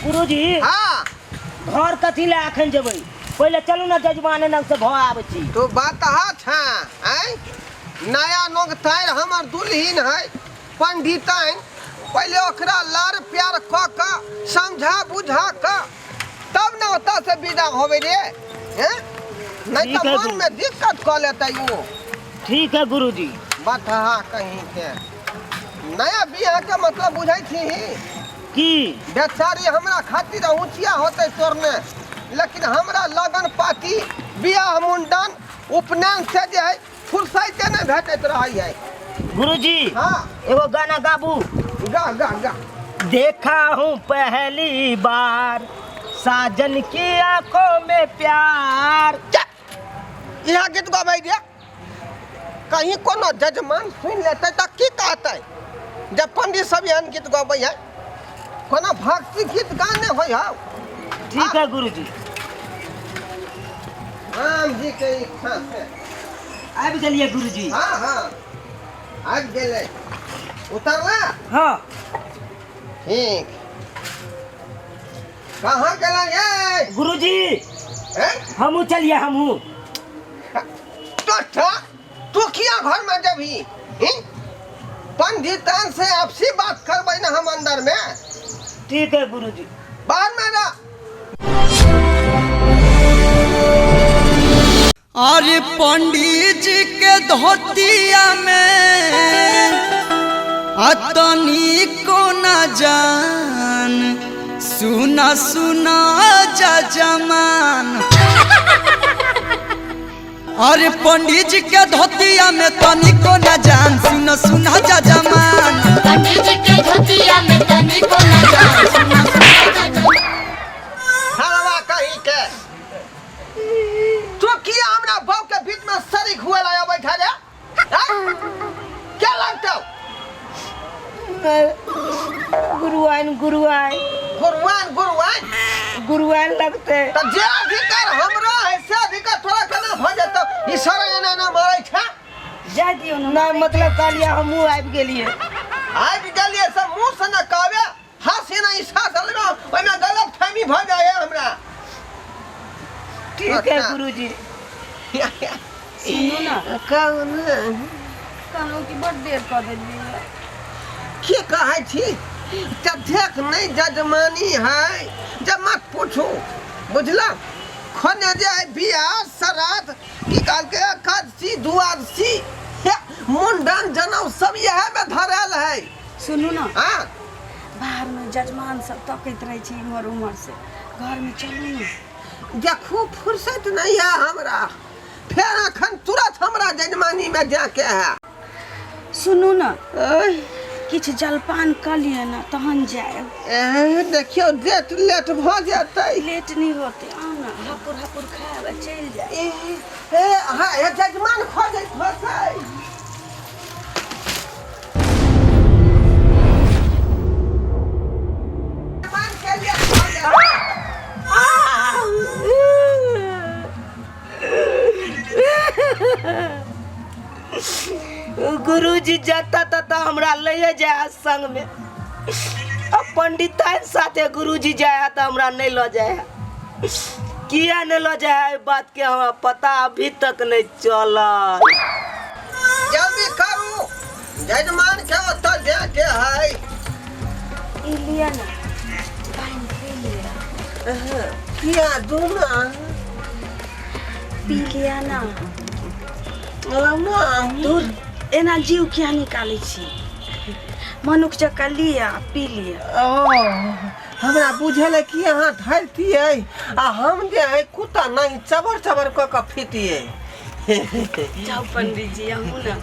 गुरुजी। हाँ। घर कथी लए अखन जेबै, पहिले चलू ने जजमान लग से भऽ आबै छी। तू बात छा आय, नया नोग तार हमर दुल्हिन है पंडिताइन, पहिले ओकरा लार प्यार क क समझा बुझा क तब ने ओतऽ से विदा होबे रे। हैं? नहीं ठीक तो है मन गुरु। में दिक्कत क लेतै ओ। ठीक है गुरुजी। बतहा कहीं के नया बियाह के मतलब बुझै छी की? बेचारी हमरा खातिर ऊँचिया होतै तोड़ने, लेकिन हमरा लगन पाती बियाह मुंडन उपनयन से जे है फुर्सते नहीं भेटैत रहै है। गुरुजी। हाँ। एगो गाना गाबू। गा गा गा। देखा हूँ पहली बार साजन की आंखों में प्यार। इहा गीत गबै रे, कहीं कोनो जजमान सुनि लेतै तऽ की कहतै? जब पंडित सब एहन गीत गबै है, कोनो भक्ति गीत गाने होइ हौ। ठीक है गुरुजी। राम जी के इच्छा से आबि गेलियै गुरुजी। हाँ हाँ आबि गेलै। उतरला? हाँ। ठीक। कहाँ गेलै ये गुरुजी? हैं? हमहूँ चलिए, हमहूँ। तो तू किया घर में जबही? पंडितन से आपसी बात करबै ना हम अंदर में। ठीक है गुरुजी। बाहर में ना। अरे पंडित जी के धोतिया में अतनी को न जान, सुना सुना जजमान। अरे पंडित जी के धोतिया में तनी को न जान, सुना सुना जजमान। पंडित जी के धोतिया में तनी को न जान, सुना सुना जजमान। हलवा कहीं के तू किया हमरा बहू के बीच में शरीक हुए लाया बैठा रे? हैं? क्या लगता? गुरुआइन गुरुआइन। गुरुआन गुरुआन। गुरुआइन लगते। तो जे अधिकार हमरो है से अधिकार तोरा केना भ जेतौ? ई सारा एना एना मारै छै। जाय दियौ ने। ना मतलब कहलियै हमहूँ आबि गेलियै। आबि गेलियै से मुँह से न कहबे, हँसी न ईसा चलबे, ओहिमे गलत फहमी भ जाइ है हमरा। ठीक है गुरुजी। सुनू ने। कहू ने। कहलहुँ कि बड़ देर कऽ देलियै। की कहै छी, ततेक नहि जजमानी है जे मत पूछू, बुझलहुँ? खने जे है बियाह श्राद्ध की कहलकै एकादशी द्वादशी हे, मुंडन जनउ सब इएह में धरल है। सुनू ने। हाँ। बाहरमे जजमान सब तकैत रहै छै इम्हर उम्हर से, घरमे चलू ने। देखू फुर्सत नहीं है हमरा, फेर अखन तुरंत हमरा जजमानी में जाके है। सुनू ने, किछु जलपान कऽ लिअ ने तहन जायब। ए, देखियौ लेट लेट भऽ जेतै। लेट नहि होतै, आउ ने, हपुर हपुर खायब आ चलि जायब। ए, ए, हाँ, ए, जजमान खोजैत होतै। जजमान के लिए खोजैत। गुरुजी जतऽ ततऽ हमरा लैए जाय है संगमे, आ पंडिताइन साथे गुरुजी जाय है तऽ हमरा नहि लऽ जाय है। किया नहि लऽ जाय है, एहि बातके हमरा पता अभी तक नहि चलल। जल्दी करू, जजमान के ओतऽ जाके है। ई लिअ ने, पानि पी लिअ। किया दू ना। पी लिअ ना। ना। दूर एना जीव किया निकालै छी? मनुख जकाँ लिअ आ पी लिअ। ओ हमरा बुझल है कि अहाँ धरतियै आ हम जे है कुत्ता नहीं चबर चबर कऽ कऽ फितियै। जाउ पंडित जी, अहूँ ने।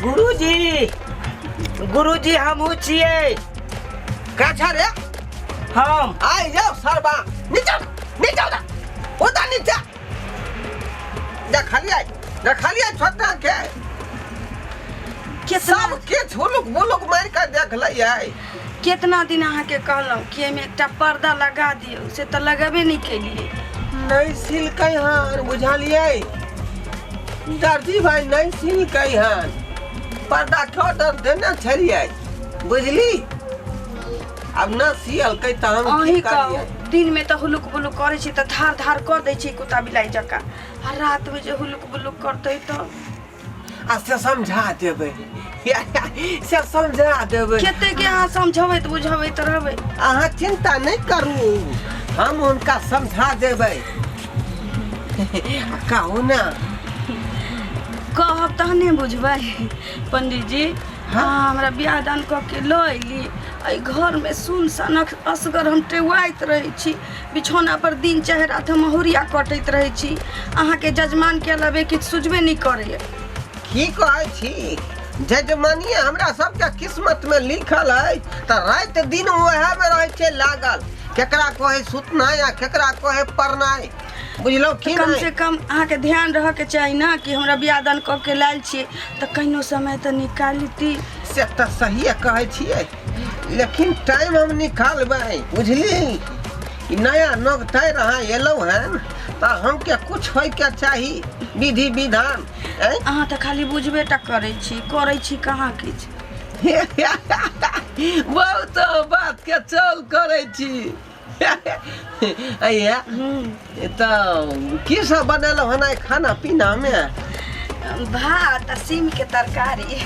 गुरुजी गुरुजी हमहूँ छियै। का रे? हम। आइ जाओ सरबा, नीचा नीचा उतर उतर नीचा। देखलियै देखलियै छोटा के केतना सब किछु हुलुक बुलुक मारि कऽ देखलियै। केतना दिन अहाँके कहलहुँ कि एहिमे एकटा पर्दा लगा दियौ, से तऽ लगेबे नहि केलियै। नहि सिलकै हन, बुझलियै दर्जी भाई? नहि सिलकै हन पर्दा, के ऑर्डर देने छलियै, बुझली? आब न सियलकै तऽ हम की अहीं कहू करियै? दिनमे तऽ हुलुक बुलुक करै छी तऽ धार धार कऽ दै छी कुत्ता बिलाइ जकाँ आ रातिमे जे हुलुक बुलुक करतै तऽ आ से समझा देबै से समझा देबै कते के अहाँ समझबैत बुझबैत रहबै अहाँ चिंता नहि करू हम हुनका समझा देबै कहू ने कहब तहने बुझबै पंडीजी हाँ हमरा बियाह दान कऽ के लऽ अयली एहि घरमे सुन सनक असगर हम टेवाइत रहै छी बिछौना पर दिन चाहे रात हम महुरिया कटैत रहै छी अहाँके जजमानके अलावे किछु सुझबे नहि करैए की कहै छी जजमानिए हमरा सबके किस्मतमे लिखल है तऽ राति दिन उएहमे रहै छै लागल केकरा कहै सुतनाइ आ केकरा कहै पढ़नाइ बुझलहुँ की कम नहि से कम अहाँके ध्यान रहऽके चाही ने कि हमरा बियाह दान कऽ के लायल छियै तऽ कहिनो समय तऽ निकालती से तऽ सहिए कहै छियै लेकिन टाइम हम निकालबै बुझली ई नया नव टायर अहाँ एलहुँ हन तऽ हमके कुछ होइके चाही विधि विधान आँय? अहाँ तऽ खाली बुझबे टा करै छी करै छी कहाँ किछु बहुत बात के चौल करै छी अइया तऽ की सब बनेलहुँ हन आइ खाना पीनामे भात आ सीम के तरकारी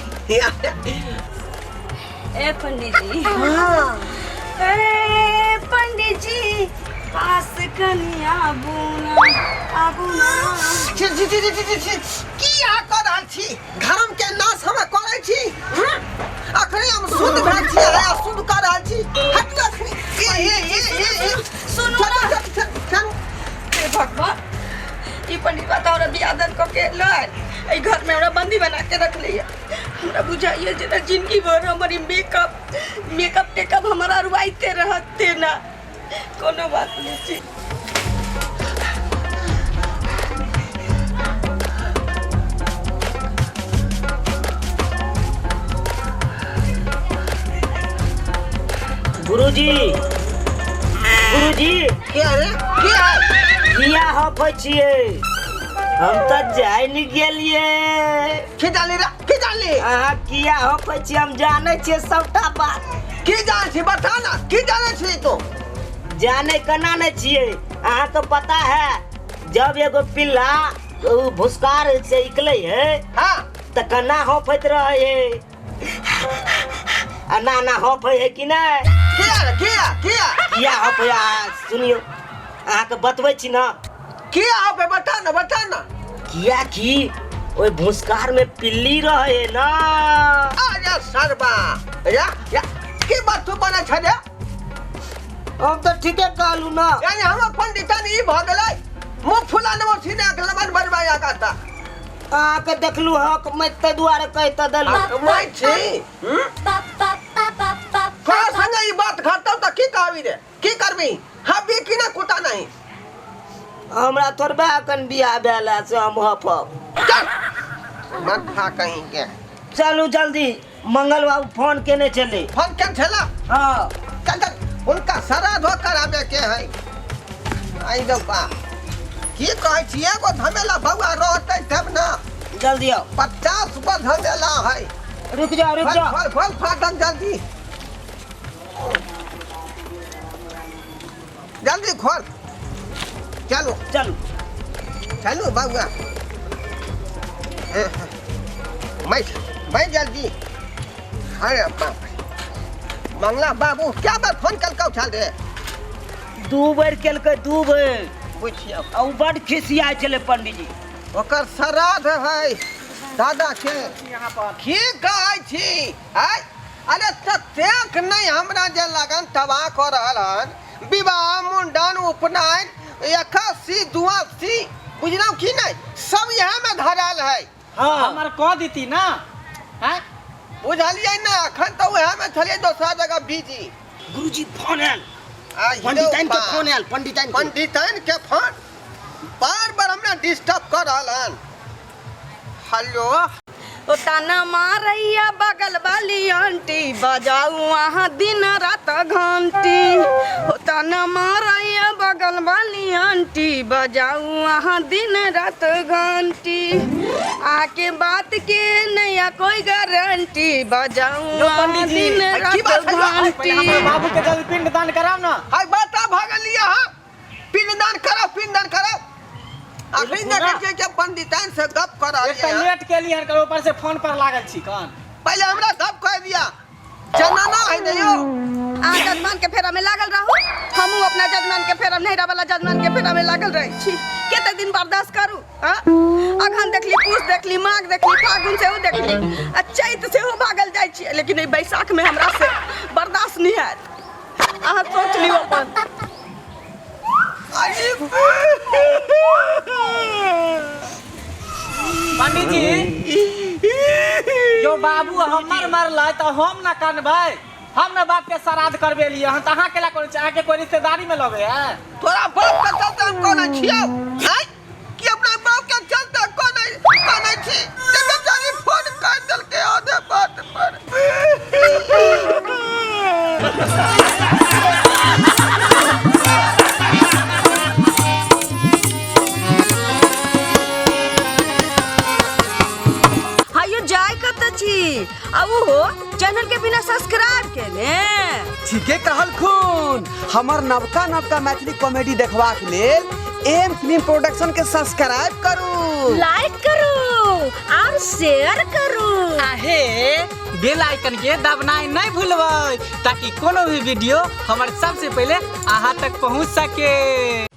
ए पंडीजी हाँ ए पंडीजी पास कनी आबू ना आबू ना छी छी छी छी छी छी की अहाँ कऽ रहल छी धर्म के नाश हम करै छी हम्म? अखने हम शुद्ध भेल छी अहाँ अशुद्ध कऽ रहल छी हट अखने ए ए ए ए ए सुनू ना। चल, चल, चल, चल। हे भगवान ई पंडित बात हमरा बियाह दान कऽ के लायल एहि घरमे हमरा बंदी बना के रख लिया हमरा बुझाइए जेना जिंदगी भर हमर ई मेकअप मेकअप टेकअप हमरा रुआइते रहते ना कोनो बात नहीं छै गुरुजी गुरुजी के रे के है किया हफै छियै हम तऽ जानि गेलियै की जानी रे की जानी अहाँ किया हफै छियै हम जानै छियै सबटा बात की जानै छी बता ना की जानै छी तू जानै केना नहि छियै अहाँके पता है जब एगो पिल्ला ओ भुसकार से निकलै है हाँ तऽ केना हफैत रहै है आ ना ना हफै है कि नहि किया रे किया किया किया हफै अहाँ सुनियौ अहाँके बतबै छी ने किया हफै बता ना बता ना किया कि ओहि भुसकार में पिल्ली रहे है ना अरे सरबा या या की बात तू बना छ रे हम तऽ ठीके कहलू ना यानी हम पंडितन ई भ गेलै मुंह फुला लेबो सीने के लबन बनबाया गाता अहाँके देखलू हक मैं ताहि दुआरे कहि तऽ देलहुँ कमाइ छी हम्म? तोरा संगे ई बात घटतौ तऽ की कहबी रे की करबी हबी की ना कुटा नहीं हमरा थोड़बे अखन बियाह भेल है से हम हफब चल मत खा कहीं के चलू जल्दी मंगल बाबू फोन केने छलै फोन केन छला हाँ चल चल हुनका श्राद्धो कराबे के है आई दो बा की कहै छी एगो झमेला बौआ रहतै तब ना जल्दी आओ 50 गो झमेला है रुक जाओ रुक फल जाओ फल फल फाटक जल्दी जल्दी खोल चलो चलू चलू बउआ बैठ बैठ जल्दी अरे बाप रे मंगला बाबू क्या बार फोन कल का उछाल रे दू बेर केलकै दू बेर बुझियौ आ ओ बड्ड खिसियाइ छलै पंडीजी ओकर श्राद्ध है दादा के की कहै छी आय अरे ततेक नहि हमरा जे लगन तबाह कऽ रहल हन विवाह मुंडन उपनयन एकासी दुआसी बुझलहुँ की नहि सब इएहमे धराल है हाँ हमर कह देती ना हैं बुझलियै ने अखन तऽ उएहमे छलियै दोसरा जगह बिजी गुरुजी फोन आयल आ हिरो पंडिताइन के बा। फोन आयल पंडिताइन के पंडिताइन के फोन बार बार हमरा डिस्टर्ब कऽ रहल हन हेलो ओ ताना मारैया बगल वाली आंटी बजाऊ वहाँ दिन रात घंटी ओ ताना मारैया बगल लागल बानी आंटी, बजाऊ अहाँ दिन रात घंटी, आके बात के नैया कोई गारंटी, बजाऊ यो अहाँ पंडित जी, दिन की रात बात है यो? घंटी। पहिले हमरा बाबू के जल्दी पिंड दान कराउ ना। हाय बाता भागल लिया। हाँ, पिंडदान करो, पिंडदान करो। अखनी देखै छियै कि पंडिताइन से गप कर एक तऽ रहलियै। लेट केली हन, ऊपर से फोन पर लागल छी कन। पहिले हमरा गप कह दिया, जनाना है ने यो। अहाँ जजमान के फेरा में लागल रहू, हमहूँ अपना जजमान के फेरा, नैहरा वाला जजमान के फेरा में लागल रहै छी। कते दिन बर्दाश्त करू? हाँ, अखन देखली, पूस देखली, माघ देखली, फागुन सेहो देखली आ चैत सेहो भागल जाइ छी, लेकिन एहि बैसाख में हमरा से बर्दाश्त नहीं हैत। अहाँ सोच लियौ अपन। पंडित जी यो, बाबू हमर मरलै तऽ हम न कनबै? हम न बाप के श्राद्ध करबेलियै हन, तऽ अहाँ केला करै छी? अहाँके कोई रिश्तेदारी में लगै है? तोरा बाप के चलते हम कोना छियौ आँय? कि अपना बाप के चलते कोना कोना छी जे बेचारी फोन कर देलकै आधे बात पर। हायो, जाय कतऽ छी आ ओहो चैनल के बिना सब्सक्राइब केने? ठीके कहलखुन। हमर नवका नवका मैथिली कॉमेडी देखबाक लेल एम फिल्म प्रोडक्शन के सब्सक्राइब करू, लाइक करू और शेयर करू। आहे बेल आइकन के दबनाइ नहीं भूलबै, ताकि कोनो भी वीडियो हमर सबसे पहले अहाँ तक पहुँच सके।